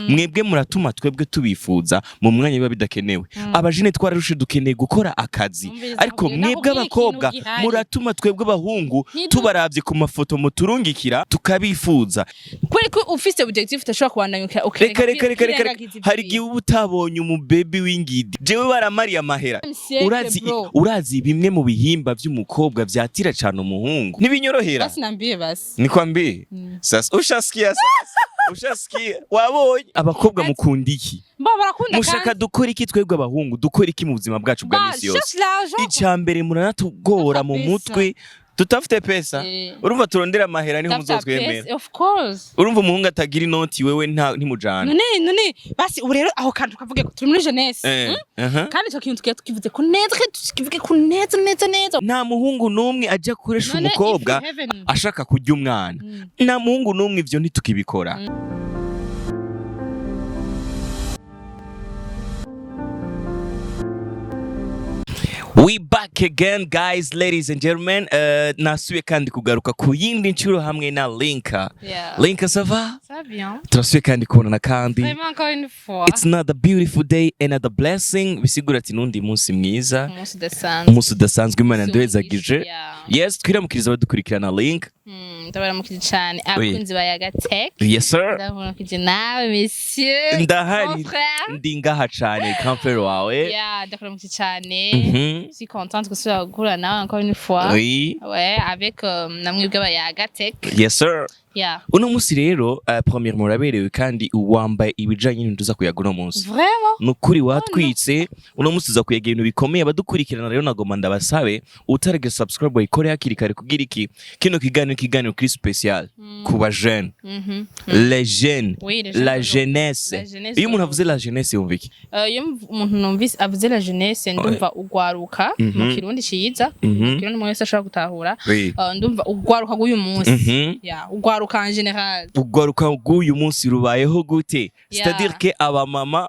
Mwebwe muratuma twebwe tubifuza mu mwanya biba bidakenewe. Abajene twararushe, dukeneye gukora akazi. Umviriza, Ariko nakubwira- mwebwe nakubwira abakobwa ikintu gihari. muratuma twebwe abahungu tubaravye ku mafoto muturungikira tukabifuza. Kubera ko ufise objectif udashobora kubandanya Reka, reka, reka, reka, reka. ukirengagiza Hari ibyo. igihe uba utabonye umubebi w'ingidi. Jewe baramariye amahera. Siècle, Urazi, bro. urazi bimwe mu bihimba vy'umukobwa vyatira cane umuhungu, ntibinyorohera. Basi nambie basi. Nikwambie sasa, ushasikia sasa, ushasikia, wabonye abakobwa mukunda iki? Bo barakunda. Mushaka dukora iki? Twebwe abahungu dukora iki mu buzima bwacu bwa misi yose? Cherche l'argent. Icya mbere, muranatugora mu Pesa. mutwe. Tutafite pesa. Urumva, turondera amahera niho Tafuta muzotwemera. pesa, of course. Urumva, umuhungu atagira inoti, wewe nta ntimujana. None basi ubu rero aho kantu kavuge ko turi muri jeunesse. Aha. Kandi icyo kintu tugiye tukivuze ko neza, kandi tukivuge ko neza neza neza. Nta muhungu n'umwe ajya kuresha None umukobwa if you haven't- ashaka kurya umwana. Nta muhungu n'umwe, ivyo ntitukibikora. We back again, guys, ladies and gentlemen. Nasubiye kandi kugaruka ku yindi nshuro hamwe na Linka. Linka, ça va? Ça va bien. Turasubiye kandi kubonana kandi. Vraiment, encore une fois. It's another beautiful day, another blessing. Bisigura ati nundi munsi mwiza. Umunsi udasanzwe. Umunsi udasanzwe Imana yaduhezagije. Yes, twiramukiriza abadukurikirana, Link. Ndabaramukije cyane abakunzi ba Yaga Tech. Yes sir. Ndabaramukije nawe, monsieur. Ndahari. Mon frère. Ndi ngaha cane, grand frère wawe. Yeah, ndakuramukije cyane. Je suis contente gusubira guhura nawe encore une fois. Ouais, avec namwe bw'aba Yaga Tech. Yes sir. Uno munsi rero, premièrement uraberewe kandi wambaye ibijanye n'ibintu tuza kuyaga uno munsi. Vraiment? Nukuri watwitse. Uno munsi tuza kuyaga ibintu bikomeye. Abadukurikirana rero, nagomba ndabasabe, utaragira subscribe wayikore hakiri kare kugira iki kino kiganiro, kiganiro kuri special ku ba jeune, les jeunes. Oui, les jeunes La d'aujourd'hui. jeunesse. La jeunesse Iyo umuntu d'aujourd'hui. avuze la jeunesse, yumva iki? Iyo umuntu numvise avuze la jeunesse, ndumva ugwaruka mu Kirundi ciza, mu Kirundi umuntu wese ashobora gutahura. Ndumva ugwaruka rw'uyu munsi. Yeah, ugwaruka en général. Ugwaruka rw'uyu munsi rubayeho gute? C'est-à-dire que abamama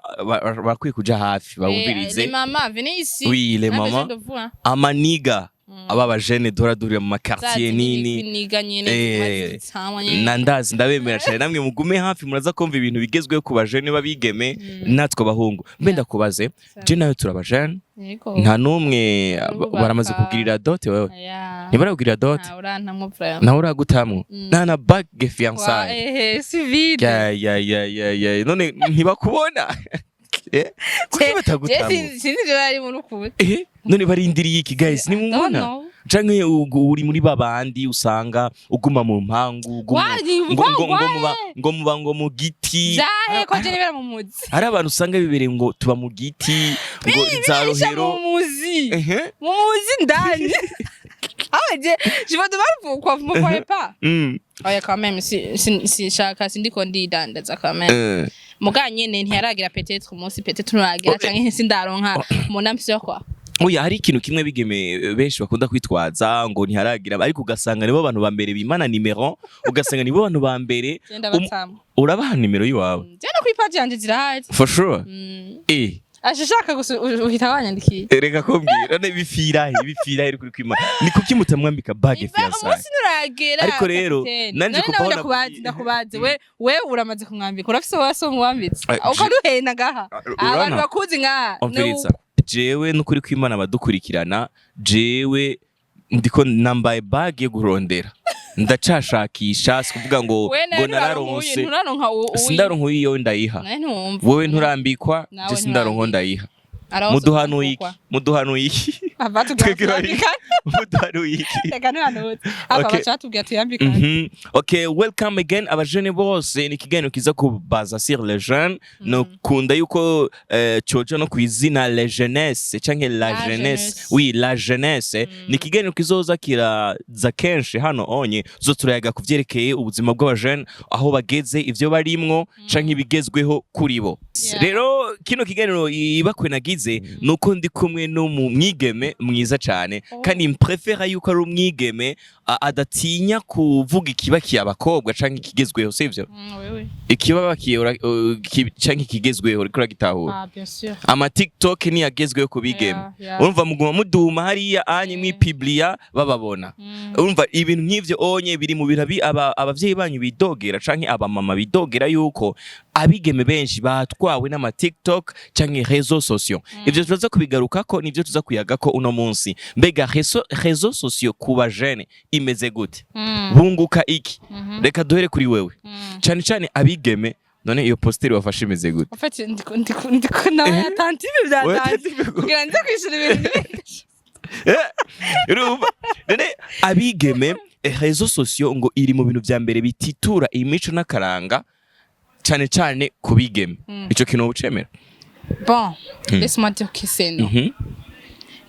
bakwiye kuja hafi bawumvirize. Les mamans, venez ici. Oui, les On a besoin mamans. de vous, hein. Amaniga, aba bajene duhora duhurira mu makartier nini. Kwiniga nyene, zitsamwa nyene. Na ndazi ndabemera cyane. Namwe mugume hafi, muraza kumva ibintu bigezweho ku bajene b'abigeme natwe abahungu. Mbe ndakubaze, je nawe turabajene. Yego. Nta n'umwe Urubaka. baramaze kugirira dot wewe? Yeah. Ntibarakugirira dot? Nta urantamwo vraiment. Nawe uragutamwo nta na bague fiançailles? Ehe, si vide. Ya ya ya ya ya, none ntibakubona? Kuki Je batagutamwo? sinzi ivyo barimo n'ukuri. None barindiriye iki, guys? Don't Nimubona know. canke uri muri babandi usanga uguma mu mpangu, uguma ngo muba ngo muba ngo mu giti? Vyahe ko je nibera mu muzi? Hari abantu usanga bibereye ngo tuba mu giti, ngo za Birisha Rohero. mu muzi. Mu muzi ndani. Ah, je me demande pourquoi vous me voyez pas. Oya, quand même, si shaka sindiko ndidandaza quand même. Muga nyene ntiyaragira peut-être umunsi, peut-être nturagira canke sindaronka mon âme sœur quoi. Oya, hari ikintu kimwe bigeme benshi bakunda kwitwaza ngo ntiharagira, ariko ugasanga nibo bantu ba mbere bimana nimero, ugasanga nibo bantu ba mbere. Genda batama. Urabaha nimero yiwawe? Jana kuri page yanje zirahari. For sure? Asha ushaka gusa uhita wanyandikiye. Reka kumbwira, none bifirahe, bifirahe kuri kwima? Ni kuki mutamwambika bague fiançailles? Umunsi nuragera. Ariko rero, kapitene. nanje None kuva nawe aho ndakubaze, ndakubaze, we uramaze kumwambika? Urafise wese umuwambitse? Ukaduhenda ngaha. Urana? Abantu bakuzi ngaha. Umviriza, jewe n'ukuri kw'Imana, abadukurikirana, jewe ndiko nambaye bague yo kurondera, ndacashakisha. Si kuvuga ngo We ngo nararonse. Nturaronka Sindaronka uyiyo ndayiha. Nawe ntiwumva. Wewe nturambikwa. Nawe Je sindaronka ndayiha. Araho. Muduhanuye iki? Muduhanuye iki? Batubwira Twebwe tuyambikane. Muduhanuye iki? Reka ntihanutse aba Okay. baca batubwira tuyambikane. Okay, welcome again abajene bose. Ni ikiganiro kiza kubaza sur les jeunes. Nokunda yuko coja no kwizina les jeunesse canke la La jeunesse. jeunesse. Oui, la jeunesse. Ni ikiganiro kizoza kiraza kenshi hano onye zo turayaga ku vyerekeye ubuzima bw'abajene, aho bageze, ivyo barimwo canke ibigezweho kuri bo. Rero kino kiganiro ibakwe nagize nuko ndi kumwe n'umwigeme mwiza cane. Oh. Kandi mprefera yuko ari umwigeme. adatinya kuvuga ikibakiye abakobwa canke ikigezweho, sivyo? Mm, oui. Ikibabakiye canke ikigezweho, uriko uragitahura? Ah, bien sûr. Ama TikTok niyo agezweho ku bigeme. Yeah. Urumva muguma muduma hariya anye, mwipibliya bababona. Urumva ibintu nk'ivyo onye biri mu bintu abavyeyi banyu bidogera canke abamama bidogera, yuko abigeme benshi batwawe n'ama TikTok canke réseaux sociaux. Ivyo turaza kubigarukako, nivyo tuza kuyagako uno munsi. Mbega réseaux sociaux ku bajene imeze gute? Bunguka iki? Reka duhere kuri wewe. Cane cane abigeme, none iyo posture wafashe imeze gute? En fait, ndiko nawe attentive bya Oya, danje attentive gute? kugira nze kwishura ibintu. Urumva none abigeme, réseaux sociaux ngo iri mu bintu vya mbere bititura imico n'akaranga, cane cane ku bigeme. Ico kintu ucemera? Bon, laisse-moi dire que c'est non.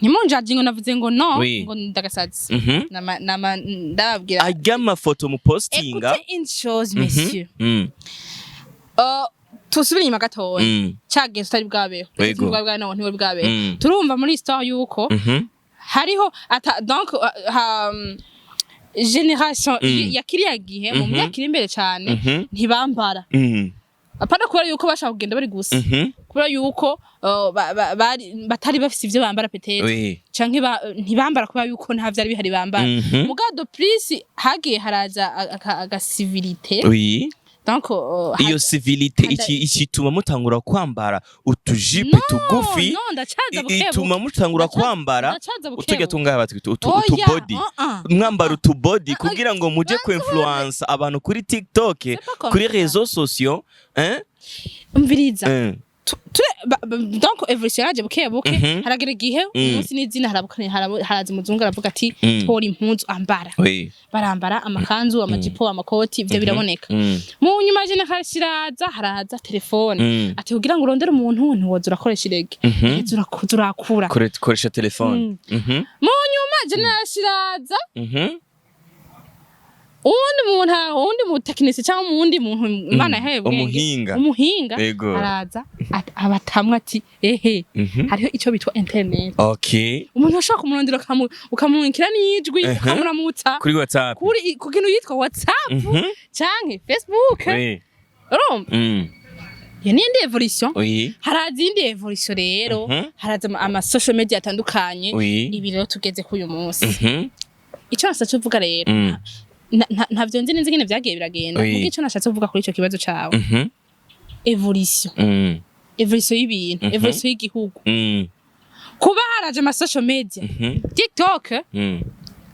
Ntimunjaje ngo navuze ngo no ngo ndagasazi. Nama ndababwira. Arya mafoto mu postinga. Écoutez une chose, messieurs. Tusubire inyuma gatoya. Cagenze utari bwabeho. Ntibwari bwabeho, ntibwari bwabeho. Turumva muri histoire yuko hariho ata donc génération ya kiriya gihe, mu myaka iri imbere cyane, ntibambara. Apana kubera yuko bashaka kugenda bari gusa, kubera yuko batari bafise ivyo bambara peut-être, canke ntibambara kubera yuko nta vyari bihari bambara. Mugabo de plus hagiye haraza aga civilité. Donc Iyo civilité iki ituma mutangura kwambara utujipe tugufi. No, ndacaza buke. Ituma mutangura kwambara Ndacaza buke uturya buke. tungahe batwita Oya, utubody. Mwambara utubody kugira ngo muje ku influence abantu kuri TikTok, C'est pas comme kuri ça. réseaux sociaux, hein? Umviriza. Donc évolution yaje buke buke. Haragera igihe umunsi n'izina haraza umuzungu, aravuga ati: "Tora impuzu, ambara." Barambara amakanzu, amajipo, amakoti, ivyo biraboneka. Mu nyuma génération iraza, haraza telefone. Ati kugira ngo urondere umuntu ntiwoza urakoresha irege. Uheze urakura. Koresha telefone. Mu nyuma génération iraza, uwundi muntu, uwundi mutekinisi cyangwa uwundi muntu Imana yahaye ubwenge, Umuhinga. umuhinga, araza abatamwe ati: "Ehe, hariho icyo bitwa internet." Umuntu ashobora kumurondera, ukamurungikira n'ijwi, ukamuramutsa Kuri WhatsApp. kuri ku kintu yitwa WhatsApp canke Facebook. Urumva, iyo ni indi évolution. Haraza iyindi évolution rero. Haraza ama social media atandukanye. Ibi rero tugeze k'uyu munsi. Icyo nashatse kuvuga rero, ntavyo nzi neza ingene vyagiye biragenda. Muga ico nashatse kuvuga kuri ico kibazo cawe, évolution, évolution y'ibintu, évolution y'igihugu, kuba haraje ama social media, TikTok.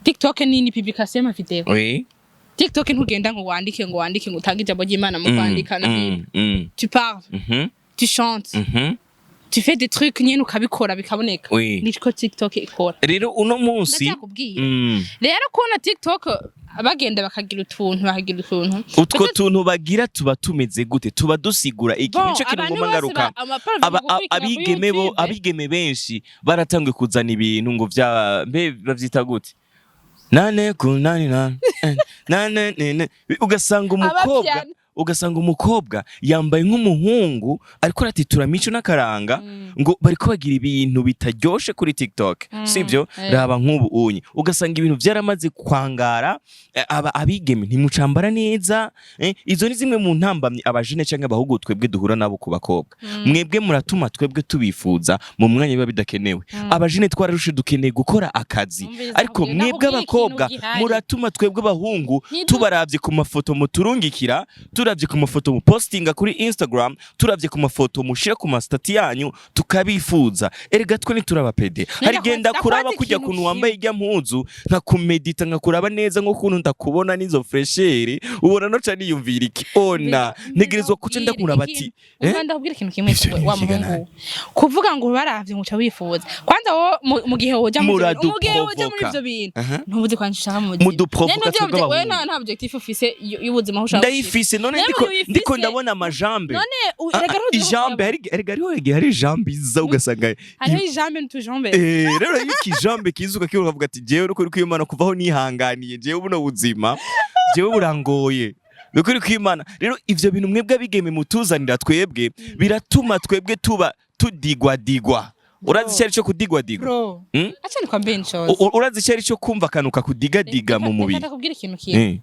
TikTok ni publication y'ama vidéo. TikTok ntugenda ngo wandike, ngo wandike, ngo utange ijambo ry'Imana mu kwandika na tu parles, tu chantes, tu fais des trucs nyene, ukabikora bikaboneka. Niko TikTok ikora. Rero uno munsi Ndacyakubwiye. Rero kubona TikTok bagenda bakagira utuntu, bakagira utuntu. Utwo tuntu bagira tuba tumeze gute? Tuba dusigura iki? Bon, Nico kintu abantu ngoma bose ngaruka. gukurikira kuri Abigeme bo, YouTube. abigeme benshi baratanguye kuzana ibintu ngo vya mbe bavyita gute, nane ku nani na nane nene, ugasanga umukobwa Abavyana. ugasanga umukobwa yambaye nk'umuhungu, ariko aratitura mico n'akaranga, ngo bariko bagira ibintu bitaryoshe kuri TikTok, sivyo? Raba nk'ubu unye ugasanga ibintu vyaramaze kwangara, aba abigeme ntimucambara neza, izo ni zimwe mu ntambamyi abajene canke abahungu twebwe duhura nabo ku bakobwa. Mwebwe muratuma twebwe tubifuza mu mwanya biba bidakenewe. Abajene twararushe, dukeneye gukora akazi. Umviriza, Ariko nakubwira mwebwe abakobwa ikintu gihari. muratuma twebwe abahungu tubaravye ku mafoto muturungikira, turavye ku mafoto mupostinga kuri Instagram, turavye ku mafoto mushira ku ma statuts yanyu, tukabifuza. Erega twe ntiturabapede. Hari igihe ndakuraba Ndakwaza kujya ikintu kuntu wambaye ijya mpuzu, nkakumedita, nkakuraba neza nk'ukuntu ndakubona n'izo fraîcheur, ubona noca niyumvira iki ona ntegerezwa kuca ndakuraba ati eh? Umva, ndakubwira ikintu kimwe. Ivyo ni Wa ibiki? muhungu we. Kuvuga ngo baravye ngo uca wifuza, kwanza wowe mu gihe woja muri ivyo bintu- mu gihe woja muri Muraduprovoka. ivyo bintu, ntubuze kwanje ushaka mu buzima. Muduprovoka None twebwe wewe abahungu. nta objectif ufise y'ubuzima aho ushaka gushika. Ndayifise none. Nawe Ndiko uyifise. ndiko ndabona amajambe. None erega ntuzi Ijambe hari, hariho igihe hari ijambe iza ugasanga hariho ijambe n'utujambe. Rero iyo ikijambe kiza ukakibona, ukavuga ati: "Jewe nukuri kw'Imana, kuvaho nihanganiye, jewe buno buzima jewe burangoye, nukuri kw'Imana." Rero ivyo bintu mwebwe abigeme mutuzanira twebwe biratuma twebwe tuba tudigwadigwa. Urazi icyo ari cyo kudigwadigwa? Bro, acha nikwambie une chose. Urazi icyo ari cyo kumva akantu kakudigadiga mu mubiri? Reka ndakubwira ikintu kimwe.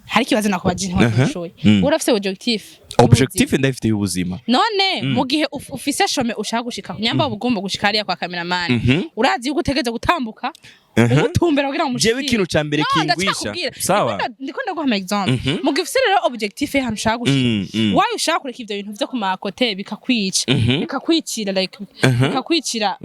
Hari ikibazo nakubaje, ntiwanishoye. Urafise objectif? Objectif ndayifite y'ubuzima. None mu gihe ufise chemin ushaka gushika, nyamba uba ugomba gushika hariya kwa cameraman, urazi yuko utegereza gutambuka umutumbera kugira ngo Jewe umushikire. ikintu ca mbere No, kingwisha. ndacakubwira. Sawa. Ndiko ndaguha ama exemple. Mu gihe ufise rero objectif y'ahantu ushaka gushika, wayo ushaka kureka ivyo bintu vyo ku makote bikakwica, bikakwicira, like bikakwicira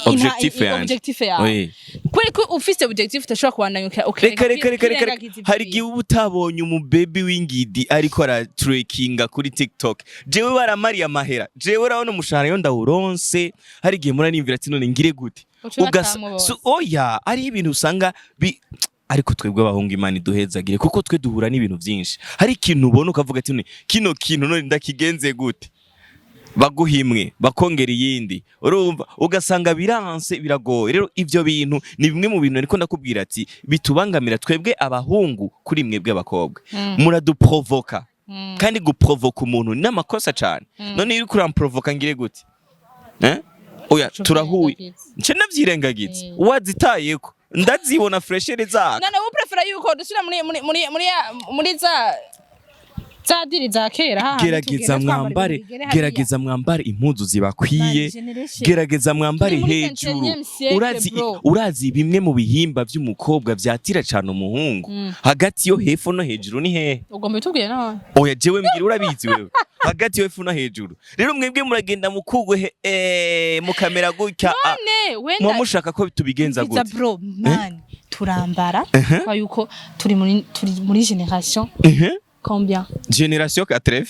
Objectif yanje. Objectif yawe. Kubera ko ufise objectif udashobora kubandanya Reka, reka, reka, reka, reka. ukirengagiza ivyo Hari bintu. igihe uba utabonye umubebi w'ingidi ariko aratrekinga kuri TikTok. Jewe baramariye amahera. Jewe urabona umushahara iyo ndawuronse, hari igihe muraniyumvira ati: "None ngire gute?" Uca unatamubonye. Oya, ari ibintu usanga bi ariko twebwe abahungu, Imana iduhezagire, kuko twe duhura n'ibintu byinshi. Hari ikintu ubona ukavuga ati: "None kino kintu none ndakigenze gute?" Baguha imwe, bakongera iyindi, urumva ugasanga biranse, biragoye. Rero ivyo bintu ni bimwe mu bintu ariko ndakubwira ati bitubangamira twebwe abahungu kuri mwebwe abakobwa. Muraduprovoka, kandi guprovoka umuntu ni amakosa cane. None iyo uriko uramprovoka ngire gute, eh? Oya, turahuye, nce navyirengagiza, wazitayeko ndazibona fraîcheur zaka. None wowe prefera yuko dusubira muri za diri za kera hahandi Gerageza tugenda twambara mwambare, ibintu bigere hariya? gerageza mwambare impuzu zibakwiye. Man, generation. Gerageza mwambare Turi muri hejuru. 21e siècle, Urazi, bro. urazi bimwe mu bihimba vy'umukobwa vyatira cane umuhungu hagati yo hepfo no hejuru ni hehe? Ugomba bitubwire none. Oya, jewe mbwira, urabizi wewe, hagati yo hepfo no hejuru. Rero mwebwe muragenda mukugwe mukamera gutya, ah, None wenda muba mushaka ko tubigenza Iza gute? bro, man, turambara kwa yuko turi muri génération combien? Génération 4,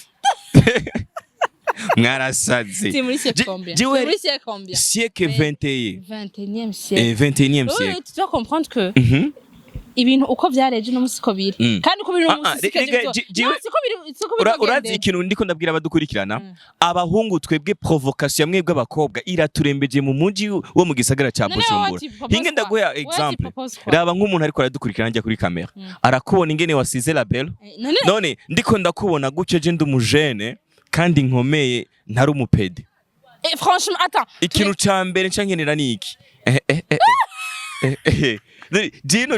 mwarasaze. Turi muri siècle combien? Jewe Turi muri siècle combien? Siècle 21. 21e siècle. 21e Oui, siècle. tu dois comprendre que ibintu uko vyareje no musi ko biri, kandi uko biri no Ah, ah, musi siko rega, ejo jewe No, siko biri, siko Urazi bizogenda. ikintu ndiko ndabwira abadukurikirana? Abahungu twebwe, provocation mwebwe abakobwa iraturembeje mu muji wo mu gisagara ca None wowe Bujumbura. ati propose Hinge quoi? ndaguha Wowe ati exemple. propose quoi? Raba nk'umuntu ariko aradukurikirana njya kuri kamera, arakubona ingene wasize label. None None ndiko ndakubona gutyo, je ndi umujene kandi nkomeye, ntari umupede. Franchement, attends. Ikintu ca mbere nca nkenera ni iki? Jino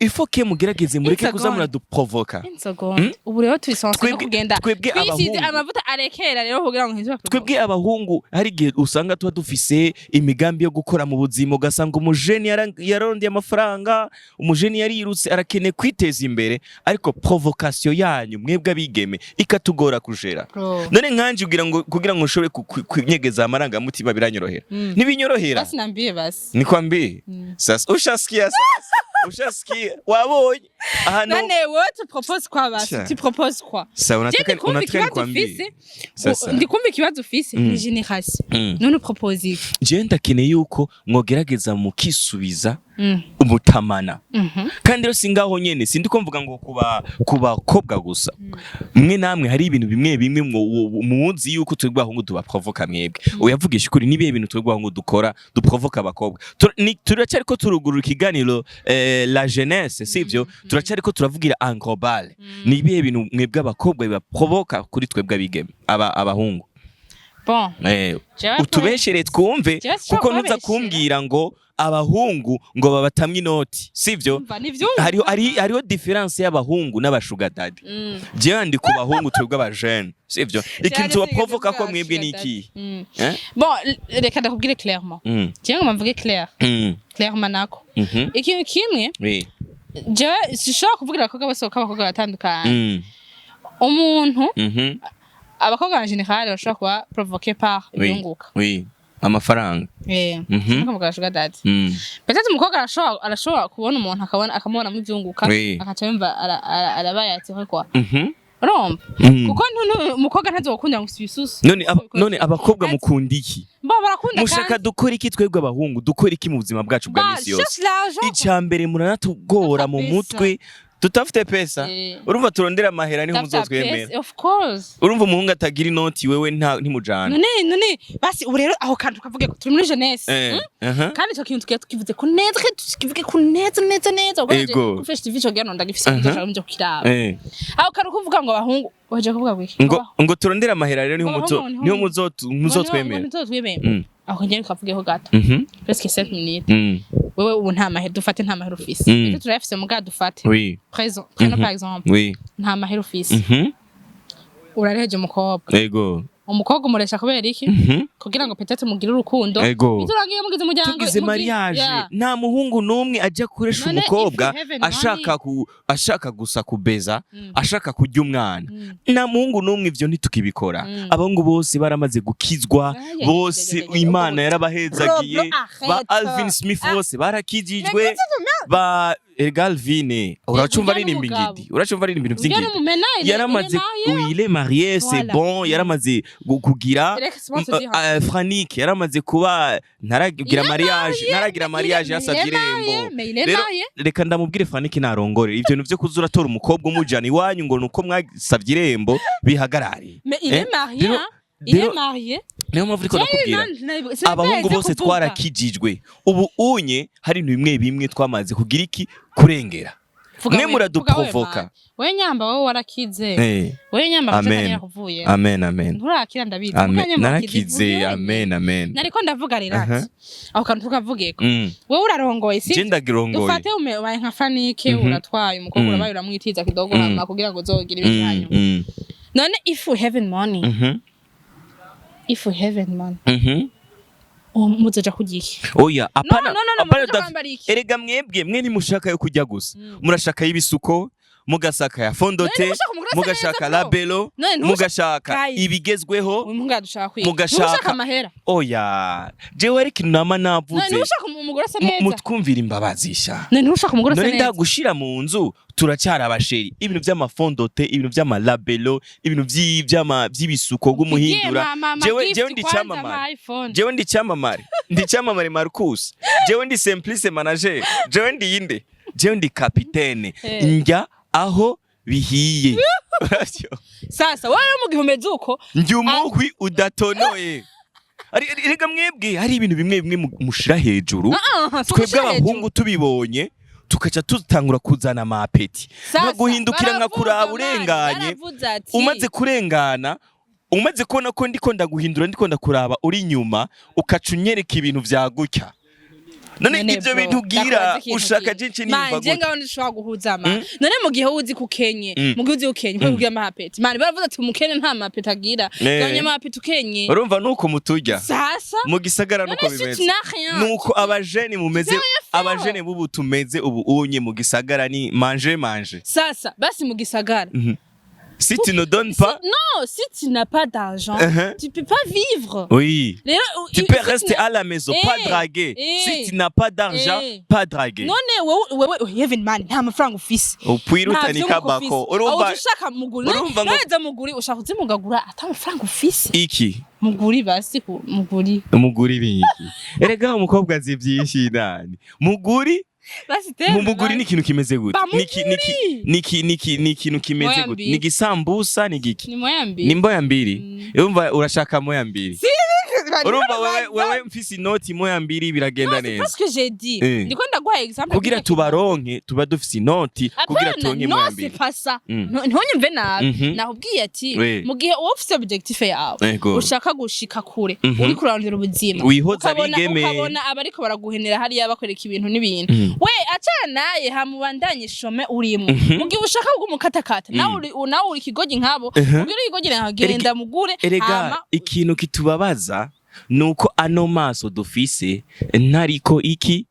il faut que mugerageze mureke Une kuza seconde. muraduprovoka. Une seconde. Ubu rero turi censé no kugenda Twebwe twisize abahungu. amavuta arekera rero kugira ngo ntiziba. Twebwe abahungu hari igihe usanga tuba dufise imigambi yo gukora mu buzima, ugasanga umujeni yarondeye amafaranga, umujeni yarirutse, arakeneye kwiteza imbere, ariko provocation yanyu mwebwe abigeme ikatugora kujera. Bro. None nkanje kugira ngo nshobore kunyegeza amarangamutima biranyorohera? Ntibinyorohera. Basi nambie basi. Nikwambie sasa, ushasikia sasa, ushasikia, wabonye ahantu. None wowe tu proposes quoi basi? Tiens. Tu proposes quoi? Sasa Je unataka ndikumva unataka ikibazo nikwambie ufise. Sasa. Ndikumva ikibazo ufise ni génération. None upropose iki? Je ndakeneye yuko mwogerageza mukisubiza umutamana. Kandi rero si ngaho nyene, sindi ko mvuga ngo kuba ku bakobwa gusa. Mwe namwe hari ibintu bimwe bimwe muzi yuko twebwe abahungu tubaprovoka mwebwe. Uyavugisha ukuri, nibihe bintu twebwe abahungu dukora duprovoka abakobwa? Turacyariko turugurura ikiganiro, la jeunesse, sivyo? Turacyariko turavugira en global. Ni ibihe bintu mwebwe abakobwa bibaprovoka kuri twebwe abigeme, abahungu? Bon. Jewe Utubeshere twumve. Jewe sinshobora Kuko ntuza kubabeshera. kumbwira ngo abahungu ngo babatamwe inoti, sivyo? Umva, nivyumva. Hariho différence y'abahungu n'abasugar daddy. Jewe ndi ku bahungu twebwe abajene, sivyo? Ikintu tubaprovoka ko mwebwe ni iki? Eh? Bon, reka ndakubwire clairement. Jewe ngoma mvuge clair. Clairement nako. Ikintu kimwe, jewe sinshobora kuvugira abakobwa bose kuko abakobwa batandukanye. Umuntu abakobwa en général bashobora kuba provoqué par ibyunguka. Oui, amafaranga. Nkuvuga sugar daddy. Peut-être umukobwa arashobora kubona umuntu akabona akamubonamo ibyunguka, akaca yumva arabaye attiré quoi. Urumva? Kuko umukobwa ntazokunda ngo ibisusu. None abakobwa mukunda iki? Bo barakunda. Mushaka dukora iki? Twebwe abahungu dukora iki mu buzima bwacu bwa Ba, misi yose? cherche l'argent. Icya mbere, muranatugora mu Kabisa. mutwe. Tutafute pesa. Eh. Urumva turondera amahera niho Tafuta muzotwemera. pesa, of course. Urumva umuhungu atagira inoti, wewe nta ntimujana. None basi ubu rero aho kantu kavuge ko turi muri jeunesse. Aha. Kandi ico kintu tugiye tukivuze ku neza, kandi tukivuge ku neza neza neza, ubwo nanje kuri Fresh TV ico gihe ndagifise, ndashaka nje kukiraba. Aho kantu kuvuga ngo abahungu waje kuvuga ngo iki? Ngo turondere amahera rero niho Ngo muzo abahungu niho muzotwemera. Muzotwemera. Aho ngene kavugeho gato, presque 5 minutes. Wewe ubu nta mahera, dufate nta mahera ufise. Ese turayafise muga dufate présent, prenons par exemple, nta mahera ufise, urareheje umukobwa. Umukobwa umuresha kubera iki? Kugira ngo peut-être mugire urukundo. Biturangiye mugize umuryango. Tugize mariage, nta muhungu n'umwe ajya kuresha None umukobwa if you have money- ashaka gusa kubeza, ashaka kurya umwana. Nta muhungu n'umwe, ivyo ntitukibikora. Abahungu bose baramaze gukizwa. Ay, ay, Bose ay, ay, ay, Imana ay. yarabahezagiye. Bro, bro, Ba arrête. Alvin Smith Ah. bose barakijijwe. Ba erega Alvin, uracumva Urya aririmba n'umugabo. ingidi, uracumva aririmba ibintu Urya vy'ingidi. n'umumena, Yaramaze il est marié. Oui, il est marié, c'est Voilà. bon, yaramaze kugira Reka simon te dire. Franik yaramaze kuba ntaragira Il est mariage, marié, ntaragira mais mariage, il est yasavye marié, irembo. mais il est Rero marié. reka ndamubwire Franik narongore, ivyo bintu vyo kuza uratora umukobwa umujana iwanyu ngo nuko mwasavye irembo bihagarare. Mais il Eh, est marié, rero hein. Il rero est marié. Niyo mpamvu uriko ndakubwira, abahungu bose twarakijijwe. Ubu unye hari ibintu bimwe bimwe twamaze kugira iki kurengera. Mwe muraduprovoka. We nyamba, wowe warakize. We nyamba. Amen. Kuvuye. Amen, amen. Nturakira, ndabizi. Amen. Muga nyamba wakize, Narakize. ivuye. Amen, amen. Nariko ndavuga rero ati aho kantu tukavugeko. Wowe urarongoye, si Je ndagirongoye. Dufate ubaye nka Fanike, uratwaye umukobwa, urabaye uramwitiza kidogo, hama kugira ngo uzogire ibindi hanyuma. None if you have money, if you have money, uwo muzoja kurya iki? Oya, apana. No, Apana. muzoja kwambara iki? Erega mwebwe mwe ntimushaka yo kurya gusa, murashaka y'ibisuko, mugasaka ya fond de teint, None ntimushaka umugore asa neza, mugashaka bro? labelo, None ntushaka- mugashaka Guys. ibigezweho. Uyu muhungu yadushaka kwiga. Mugashaka- Ntushaka amahera? Oya, jewe ariko ikintu nama None navuze, ntushaka umugore asa neza? mutwumvira imbabazi sha. None ntushaka umugore asa None neza? ndagushira mu nzu, turacyari abachéri, ibintu vy'ama fond de teint, ibintu vy'amalabelo, ibintu vy'ibisuko bw'umuhindura. Jewe ndi cyamamare, jewe ndi cyamamare, ndi cyamamare Marcus, jewe ndi Simplice manager, jewe ndi inde, jewe ndi kapitene. Eh. Njya aho bihiye. Uravyo? Sasa wowe mu gihe umeze uko, Njya umuhwi udatonoye. Erega mwebwe hari ibintu bimwe bimwe mushira hejuru, Ah, si twebwe ugushira hejuru. abahungu tubibonye tukaca tutangura kuzana amapeti, Sasa, nkaguhindukira nkakuraba baravuga, urenganye. Baravuze ati Umaze kurengana, umaze kubona ko ndiko ndaguhindura, ndiko ndakuraba uri inyuma, ukaca unyereka ibintu vyagutya. None None ivyo bro, bintu ugira ndakubaza ikintu ushaka kimwe. jinshi Man, nimva je gute? ngaho ndishobora guhuza ma. None mu gihe uzi kukenye, mu gihe uzi ukenye, ukwiye kugira amahapeti. Man, baravuze ati umukene nta mapeti agira. Gabanya amahapeti ukenye. Urumva nuko muturya Sasa mu gisagara nuko none si tu bimeze, n'as rien. nuko abajeni mumeze, Tu n'as rien faire. abajene bubu tumeze ubu unye mu gisagara ni manger manger. Sasa basi mu gisagara. Si tu ne donnes pas Non, si tu n'as pas d'argent, tu peux pas vivre. Oui. Rero Tu si peux rester n'as- à la maison, pas Eh, draguer. eh. Si tu n'as pas d'argent, pas draguer. None wewe Heaven man, nta mafaranga ufise. Upwira Nta utanika vyunguka ufise. bako. Aho Urumva ushaka muguri. Urumva None za muguri ushaka uzimugagura ata mafaranga ufise. Iki? Muguri basi ku muguri. Muguri biki? Erega umukobwa azi byinshi nani. Muguri, Basi tena. mu muguri ni ikintu kimeze gute? Ba Niki niki muguri. niki ikintu kimeze Moya gute? mbili. Ni gisambusa, ni giki? Ni moya mbili. Ni mboya mbili. Urumva urashaka moya mbili. Urumva wewe mfise inoti moya mbili biragenda neza. Parce que j'ai dit. Ndiko ndaguha exemple. Kugira tubaronke tuba dufise inoti kugira Apana, turonke no, moya c'est mbili. pas ça. Ntunyumve nabi. Nakubwiye ati mu gihe uba ufise objectif yawe, ushaka gushika kure, uriko urarondera ubuzima, Wihoza abigeme. ukabona abariko baraguhenera hariya bakwereka ibintu n'ibintu, we acana naye hamubandanye shome urimo. Mu gihe ushaka kuguma ukatakata, nawe uri ikigogi nkabo, ubwira ikigogi nawe genda mugure. Erega hama ikintu kitubabaza nuko ano maso dufise ntariko iki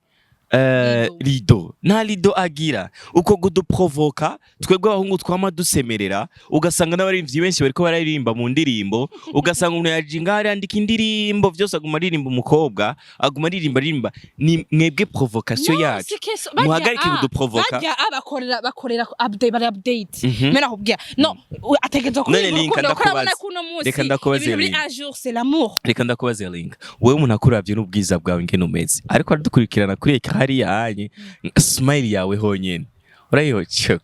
Rido. rido, nta rido agira uko kuduprovoka twebwe abahungu twama dusemerera, ugasanga n'abaririmbyi benshi bariko bararirimba mu ndirimbo, ugasanga umuntu yaje ngaho arandika indirimbo vyose, aguma aririmba umukobwa, aguma aririmba aririmba. Ni mwebwe provocation No, yacu. c'est que barya, Muhagarike kuduprovoka. Barya bakorera update, bari update. Mais nakubwira no ategerezwa None kuririmba Linka, urukundo, kuko urabona ndakubaza. ko uno munsi Reka ndakubaze, ibintu biri Linka. à jour, c'est l'amour. Reka ndakubaze, Linka, wewe umuntu akuravye n'ubwiza bwawe ingene umeze, ariko aradukurikirana kuri eka hariya anye, smile yawe honyene urayiho cyo.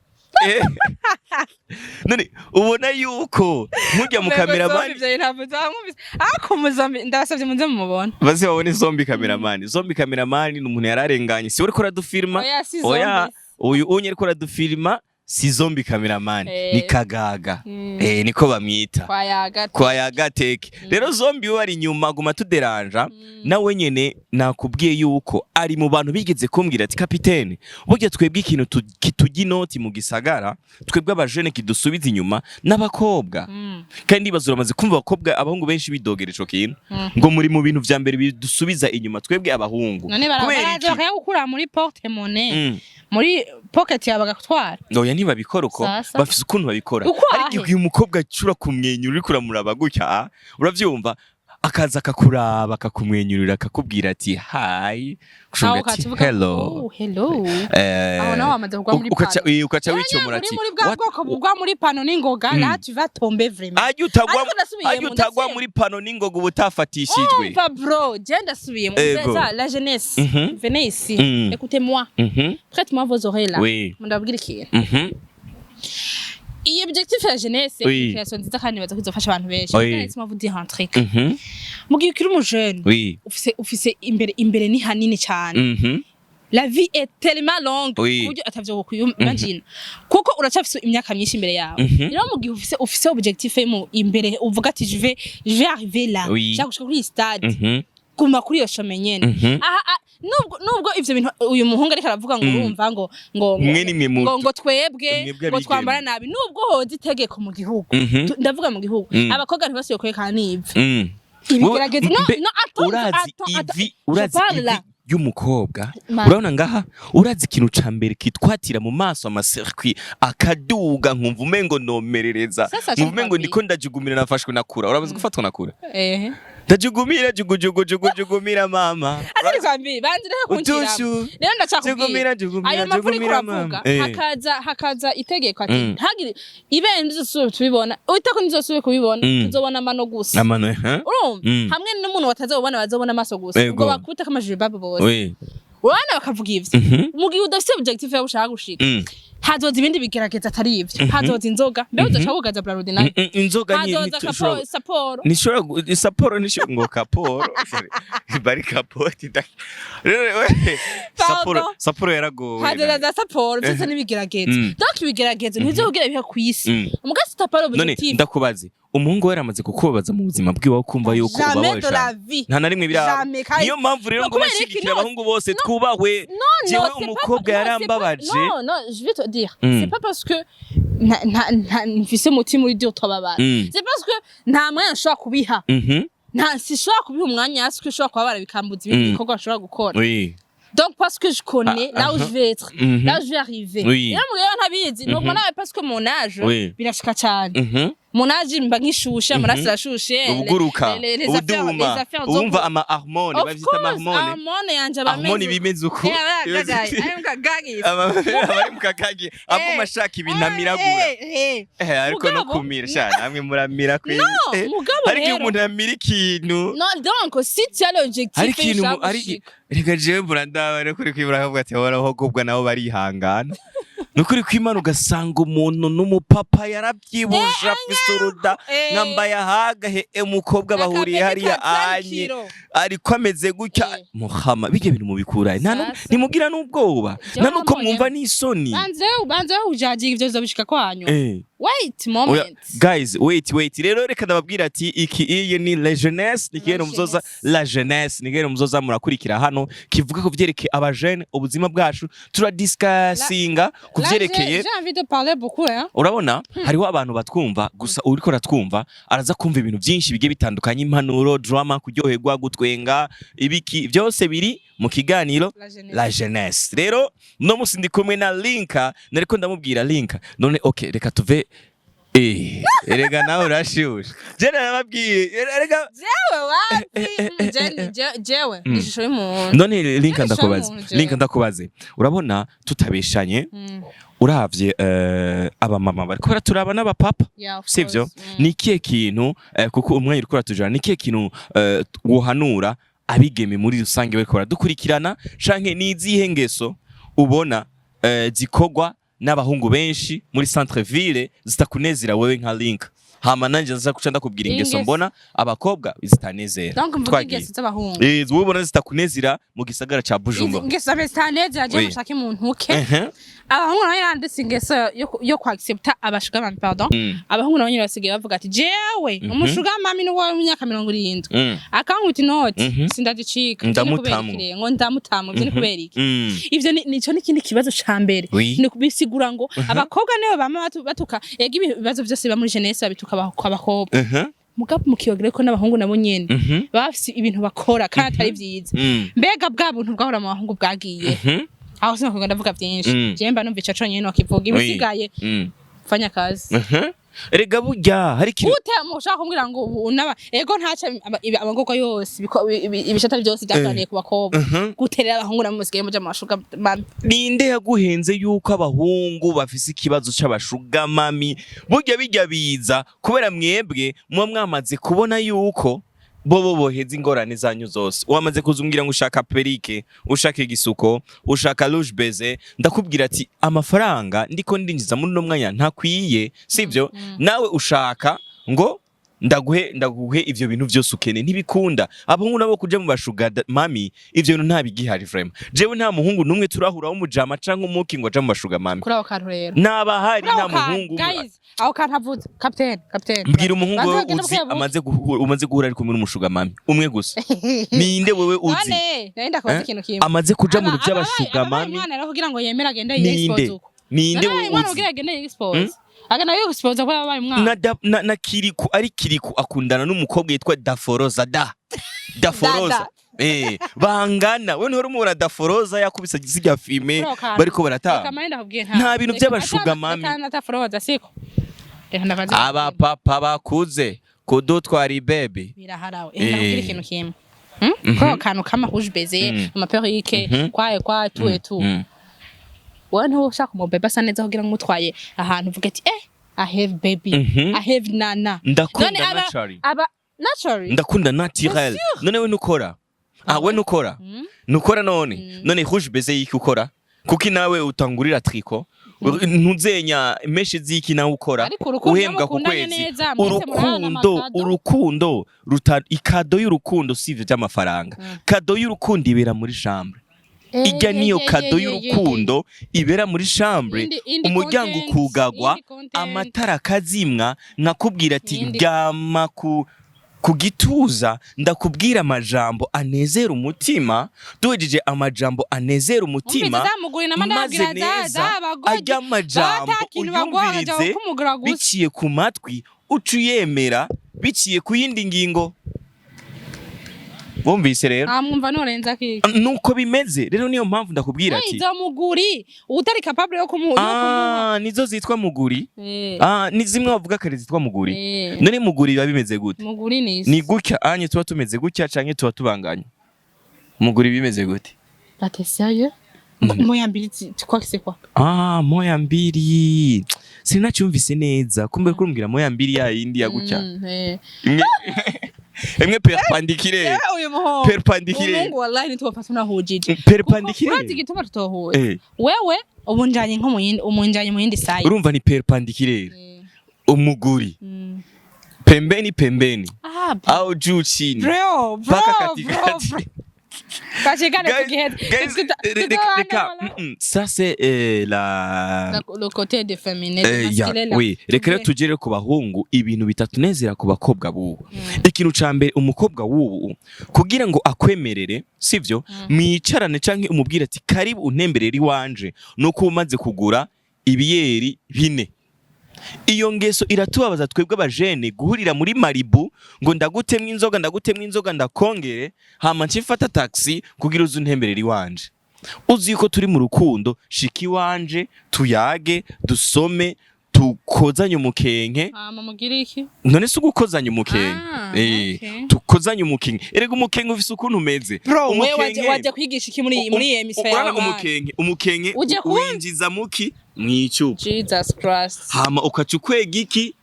None ubona yuko nk'urya mu cameraman Ivyo ntabwo zamwumvise, ariko muzombi ndabasavye muze mumubone. Baze babone zombie cameraman. Zombie cameraman ni umuntu yararenganye, si uriko uradufilma? Oya, si Oya. zombie. Uyu unye ariko uradufilma si zombie cameraman, ni Kagaga. Niko bamwita. Kwa Yaga. Kwa Yagateke. Rero zombie we ari inyuma aguma tuderanja. Nawe nyene nakubwiye yuko ari mu bantu bigeze kumbwira ati: "Kapitene, burya twebwe ikintu kitujya inoti mu gisagara, twebwe abajene, kidusubiza inyuma n'abakobwa." Kandi ndibaza uramaze kumva abakobwa, abahungu benshi bidogera ico kintu, ngo muri mu bintu vya mbere bidusubiza inyuma twebwe abahungu. None Kubera baraza iki? bakayagukura muri porte monnaie, muri pocket yawe bagakutwara. Oya, ntibabikora uko. Sasa. Bafise ukuntu babikora. Uko Ariko ahe? igihe umukobwa acura kumwenyura, uriko uramuraba gutya, uravyumva, akaza akakuraba, akakumwenyurira, akakubwira ati: "Hi." Aho Ushobora ati: ukaca uvuga: "Hello." "Oh, hello." Aho naho wamaze kugwa muri Ukaca pano. ukaca Rero wicomora uri ati: muri bwa bwoko bugwa muri pano n'ingoga, là tu vas tomber vraiment. Ajya utagwa, Ariko ndasubiyemo, ajya utagwa ndasubiyemo. muri pano n'ingoga uba utafatishijwe. Umva bro, je ndasubiyemo. Ego. Ça, la jeunesse, venez ici, écoutez-moi, prête-moi vos oreilles là. Ndababwira ikintu. Iyi objectif ya jeunesse, création nziza kandi baza kuzofasha abantu benshi. Laissez-moi vous dire un truc. Mu gihe ukiri umujeune, ufise imbere ni hanini cyane. La vie est tellement longue ku buryo atavyo wokwimagine, kuko uracafise imyaka myinshi imbere yawe. Rero mu gihe ufise objectif mu imbere, uvuga ati: Je vais arriver là, nshaka gushika kuri iyi stade," guma kuri iyo chemin nyene. Aha, nubwo ivyo bintu uyu muhungu ariko aravuga ngo urumva ngo Mwe nimwe ngo twebwe Mwebwe ngo abigeme. twambara nabi, nubwo hoza itegeko mu gihugu, ndavuga mu gihugu, abakobwa ntibasubiye kwerekana n'ivi, ibigeragezo, no. Mbe- No, attends, urazi attends, attends. ivi, urazi Je parle ivi là. ry'umukobwa. Urabona ngaha, urazi ikintu ca mbere kitwatira mu maso, amaserwi akaduga, nkumva umengo nomerereza, Sasa nkumva umengo cyangwa ndiko ndajugumira, nafashwe nakura. Urabazi gufatwa nakura? Eh. Ndajugumira, jugujugu jugu jugumira mama. Atari kwambi banze reka kuncira. Utushu. Rero ndacakubwira, Jugumira, jugumira, ayo makuru jugumira uravuga, mama. hakaza itegeko ati ntagire ibere, ntizosubire tubibona, itako ntizosubire kubibona, tuzobona amano gusa. Amano, eh? Urumva, hamwe n'umuntu batazobona, bazobona amaso gusa. Ubwo bakubita amajuru babo bose, urabona bakavuga ivyo. Mu gihe udafise objectif yawe ushaka gushika, hazoza ibindi bigerageza atari ivyo. Hazoza inzoga, mbega uzoca wugaza Brarudi nayo? Inzoga ni Hazoza saporo. Nishobora isaporo nishobora ngo kaporo, sorry, bari kapoti rero we saporo. Pardon. Saporo yaragowe. Hazoza za saporo, vyose n'ibigeragezo. Donc ibigeragezo ntibizokugera biha kw'isi umugasi utapara None objectif. ndakubaze, umuhungu we yaramaze kukubabaza mu buzima bwiwe, wo kumva yuko Jamais ubabaye de la cane? vie. Nta na rimwe biraba? Jamais, kandi- Niyo mpamvu rero No, ngoma kubera iki? nshigikira No, abahungu bose twubahwe. Non, Jewe c'est pas- umukobwa non, c'est yarambabaje. Non, non, je vais te dire. C'est pas parce que nta mfise umutima uri dur twababara. C'est parce que nta mwanya nshobora kubiha. Nta sishobora kubiha umwanya, hasi ko ushobora kubabara bikambuza ibindi bikorwa nshobora gukora. Donc parce que je connais là où je vais être, là où je vais arriver. Rero mu gihe ntabizi, nuko nawe parce que mon âge birashika cyane. Mon âge mba nkishushe, amaraso arashushe. Ubuguruka, Les affaires, ubuduma, les affaires zo uwumva ama hormone, Of bavyita ama course, hormone. Hormone yanje aba Hormone ameze bimeze uko. Eh, aba yagagaye, ari mu kagagi. Abari mu kagagi aguma ashaka ibintu amiragura. Ariko no Mugabo- kumira sha, namwe muramira kwe. No, mugabo Hari igihe rero. umuntu amira ikintu. Non, donc si tu as l'objectif Hari ikintu ushaka hari gushika. Reka jewe murandaba rero, kuri kwibura akavuga ati: "Abakobwa nabo barihangana." Nukuri kw'Imana, ugasanga umuntu n'umupapa yarabyibushe, afise uruda, nkambaye ahaga he, umukobwa bahuriye hariya anye ariko ameze gutya. Muhama bijya bintu mubikurahe? Nta Sasa. ntimugira n'ubwoba, Jewe nta nuko nambonye. mwumva n'isoni. Banze ujajiga ivyo bizobishika kwanyu. Wait Oya, moment. guys, wait, wait. Rero reka ndababwira ati iki iyi ni la jeunesse, ni ikiganiro La muzoza jeunesse. La jeunesse ni ikiganiro muzoza murakurikira hano, kivuga ku vyerekeye abajene, ubuzima bwacu, turadiskasinga ku Là, vyerekeye j'ai envie de parler beaucoup, hein. Urabona hariho abantu batwumva gusa, uriko aratwumva araza kumva ibintu byinshi bigiye bitandukanye, impanuro, drama, kuryoherwa, gutwenga, ibiki byose biri mu kiganiro La jeunesse. La jeunesse. Rero no musi ndi kumwe na Linka, nariko ndamubwira Linka. None okay, reka tuve, erega nawe urashushe, je narababwiye erega. Jewe wapi? Jewe ni ishusho y'umuntu. None Linka, Ishusho ndakubaze. y'umuntu, jewe. Linka, ndakubaze, urabona tutabeshanye, uravye abamama bariko baraturaba n'abapapa, Yeah, of sivyo? course. Ni ikihe kintu, kuko umwanya uriko uratujana, ni ikihe kintu wohanura abigeme muri rusange bariko baradukurikirana, canke ni izihe ngeso ubona zikorwa n'abahungu benshi muri centre ville zitakunezera wewe nka Link. Hama nanje nza kuca ndakubwira ingeso Ingeso. mbona abakobwa zitanezera. Donc mvuga Twagiye. ingeso z'abahungu? Eh, wowe ubona zitakunezera mu gisagara ca Bujumbura. Ingeso zabe zitanezera je, mushake muntu uke. Abahungu nabo yaranditse ingeso yo kwaccepta aba sugar mami, pardon. Abahungu nabo nyine basigaye bavuga ati: "Jewe umu sugar mami ni wowe w'imyaka 70 akankubita inoti, sindagicika." Ivyo ni kubera Ndamutamwo. iki rero? Ngo ndamutamwo, ivyo ni kubera iki? Ivyo nico n'ikindi kibazo ca mbere. Ni kubisigura ngo abakobwa nibo bama batuka ega ibibazo byose biba muri jeunesse babituka abakobwa. Mugabo mukiyogere ko n'abahungu nabo nyene baba bafise ibintu bakora kandi atari vyiza. Mbega bwa buntu bwahora mu bahungu bwagiye? Aho sinakwiga ndavuga vyinshi. Je mba numva ico conyene nokivuga, ibisigaye fanya kazi. Erega burya hari ikintu Ute mushaka kumbwira ngo ubu unaba ego ntaca amagorwa yose, ibishata byose byaganiye ku bakobwa, guterera abahungu nabo musigaye muja mu ma sugar mami? Ninde yaguhenze yuko abahungu bafise ikibazo c'aba sugar mami? Burya bijya biza kubera mwebwe muba mwamaze kubona yuko bobo boheza ingorane zanyu zose. Wamaze kuzumbwira ngo ushaka perruque, ushaka igisuko, ushaka rouge baiser, ndakubwira ati amafaranga ndiko ndinjiza muri uno mwanya ntakwiye, sibyo? Nawe ushaka ngo ndaguhe ivyo bintu vyose ukeneye, ntibikunda. Abahungu nabo kuja mu ba sugar mami, ivyo bintu ntabigihari vraiment. Jewe nta muhungu numwe turahura w'umujama canke umuki ngo aja mu ba sugar mami. Kuri ako kantu rero. Nabahari. Kuri Nta ako kantu, muhungu. guys, aho kantu avuze, captain, captain. Mbwira umuhungu Banza wewe bagende uzi bukebuke. amaze guhura ari kumwe n'umu sugar mami umwe gusa. Ninde wewe uzi? None nari ndakubaza Eh? ikintu kimwe. Amaze kuja mu bintu by'aba sugar mami? Umwana rero kugira ngo yemere agende Ninde? yexpose uko. Ninde None wewe umwana uzi? kugira agende yexpose, agenda yexpose ko yabaye umwana. Na Kiriku, ari Kiriku akundana n'umukobwa yitwa Daforoza, da Daforoza. Dada. Eh, bangana. We ntihora umubona Daforoza yakubise zirya filme Kuri ako kantu. bariko Reka baratanga? mane ndakubwiye. Nta bintu by'aba sugar mami. Reka nataforoza siko, reka ndabaza. Abapapa bakuze kudutwara ibebe. Biraharawe. Eh. Ndakubwira ikintu kimwe. Kuri ako kantu kama rouge baiser, ama perruque, kwaye kwa tu et tout, wowe ntuba ushaka umubebe asa neza kugira ngo umutwaye ahantu uvuge ati: "Eh, I have baby, I have nana"? Ndakunda None aba naturally. Aba naturally. Ndakunda naturel. None we nukora? Ah, we nukora? Nukora none rouge baiser yiki ukora? Kuki nawe utangurira tricot, ntuzenya mèches ziki nawe ukora? Ariko urukundo iyo Uhembwa ku mukundanye kwezi. neza, mwese murahana Urukundo, ama cadeaux. urukundo ruta i cadeau y'urukundo si ivyo by'amafaranga. Cadeau y'urukundo ibera muri chambre. Ijya niyo cadeau y'urukundo ibera muri chambre. Indi Umuryango content, ukugagwa, indi content. amatara akazimwa, nkakubwira ati: "Ryama ku gituza, ndakubwira amajambo anezera umutima." Duhejeje amajambo anezera umutima, Umvise zamugurira nama, maze ndababwira za neza za arya amajambo batakintu baguha bakaja uyumvirize kumugura gusa. Biciye ku matwi uca uyemera biciye ku yindi ngingo. Bumvise rero? Ah, mwumva norenza kiki? Nuko bimeze rero, niyo mpamvu ndakubwira ati Izo muguri utari capable yo kumuha. Ah, nizo zitwa muguri. Eh. Ah, ni zimwe bavuga kare zitwa muguri. Eh. None muguri biba bimeze gute? Muguri ni Ni gutya anye tuba tumeze gutya canke tuba tubanganya? Muguri bimeze gute? Bah, t'es sérieux? Moya mbili, tu crois que c'est quoi? Ah, moya mbili, sinacyumvise neza. Kumbe kumbwira moya mbili ya yindi ya gutya. Eh. Imwe imwe perpendiculaire. Eh, uyu muhungu. Perpendiculaire. Umuhungu wallahi ntitwopfa tunahujije. Perpendiculaire. Urazi igituma tutohuye? Eh. Wewe ubu njanye nko mu yindi, umunjanye mu yindi side. Urumva ni perpendiculaire. Umuguri pembeni pembeni Ah, bro. au juu chini Bro, bro, paka bro, katikati. bro. Kashikane Guys, tugiheze. guys, reka, ça c'est la Le côté de féminin, Ya, masculin là. oui, reka rero tugere ku bahungu, ibintu bitatunezera ku bakobwa b'ubu. Ikintu ca mbere, umukobwa w'ubu kugira ngo akwemerere, sivyo, mwicarane canke umubwire ati: "Karibu untemberere iwanje", nuko umaze kugura ibiyeri bine. Iyo ngeso iratubabaza twebwe abajene, guhurira muri Maribu ngo ndagutemwe inzoga, ndagutemwe inzoga, ndakongere, hama nce taxi kugira uze untemberere iwanje. Uzi yuko turi mu rukundo, shika iwanje tuyage, dusome, tukozanye umukenke. Hama mugire iki? None se ugukozanya umukenke? Ah, Eh, okay. tukozanye umukenke. Erega umukenke ufise ukuntu umeze. Bro, wewe Umukenke- waje kwigisha iki muri iyi emission yawe? Urabona Man? umukenke Uje kuba- winjiza muki mwicupa, Jesus Christ. hama ukaca ukwega iki?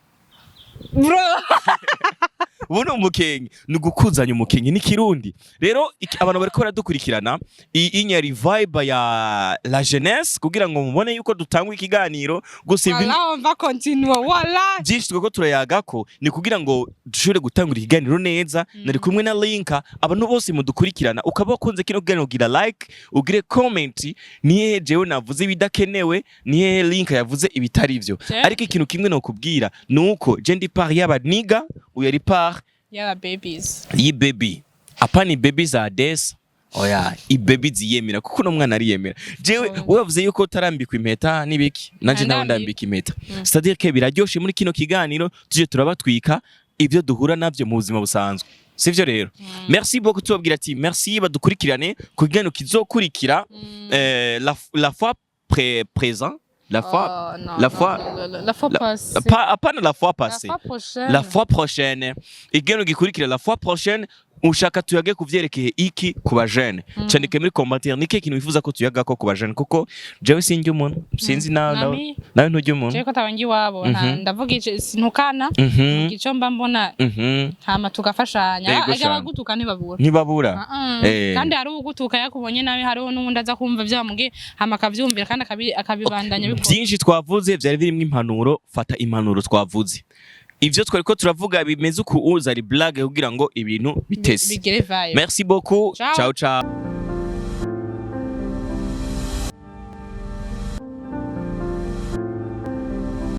Bro. Ubu ni umukenke, ni ugukuzanya umukenke, ni Kirundi. Rero abantu bariko baradukurikirana, iyi inyari vibe ya la jeunesse, kugira ngo mubone yuko dutanga ikiganiro gusa Voilà, on va continuer, voilà. Byinshi twako turayagako ni kugira ngo dushobore gutangura ikiganiro neza. Nari kumwe na Linka. Abantu bose mudukurikirana, ukaba wakunze kino kiganiro, gira like, ugire comment. Nihehe jewe navuze ibidakenewe? Nihehe Linka yavuze ibitari vyo? Je. Ariko ikintu kimwe nokubwira nuko je ndi part y'abaniga, uyu ari part Yaba babies. Y'i baby, apana baby za desa, oya, i baby ziyemera, kuko uno mwana ariyemera. Jewe wowe wavuze yuko utarambikwa impeta n'ibiki, nanje nawe Ndambikwa. Ndambika impeta, c'est-à-dire que biraryoshe. Muri kino kiganiro tuje turabatwika ibyo duhura navyo mu buzima busanzwe, sivyo? Rero merci beaucoup, tubabwira ati merci, badukurikirane ku kiganiro kizokurikira, la fois présent, la fois Oh, non, la non, fois non, non, la fois passée. Apana la fois La passée. Fois prochaine. La fois prochaine, ikiganiro gikurikira, la fois prochaine, ushaka tuyage ku vyerekeye iki ku bajene? Candike muri commentaire, ni ikihe kintu wifuza ko tuyagako ku bajene, kuko jewe sinjya umuntu, sinzi nawe nawe. Nami. Nawe ntujya umuntu. Jewe ko tabangi iwabo, ndavuga ico sintukana, ico mba mbona, hama tugafashanya. Yego Ajya cane. abagutuka ntibabura. Ntibabura. Ah, ah. Kandi hari ugutuka yakubonye nabi, hariho n'uwundi aza kumva ivyo wamubwiye, hama akavyumvira kandi akabibandanya bikora. Byinshi twavuze byari birimo impanuro. Fata impanuro twavuze, ivyo twariko turavuga bimeze uku uza ari blague kugira ngo ibintu bitese. Bigere vibe. Merci beaucoup. Ciao. Ciao ciao.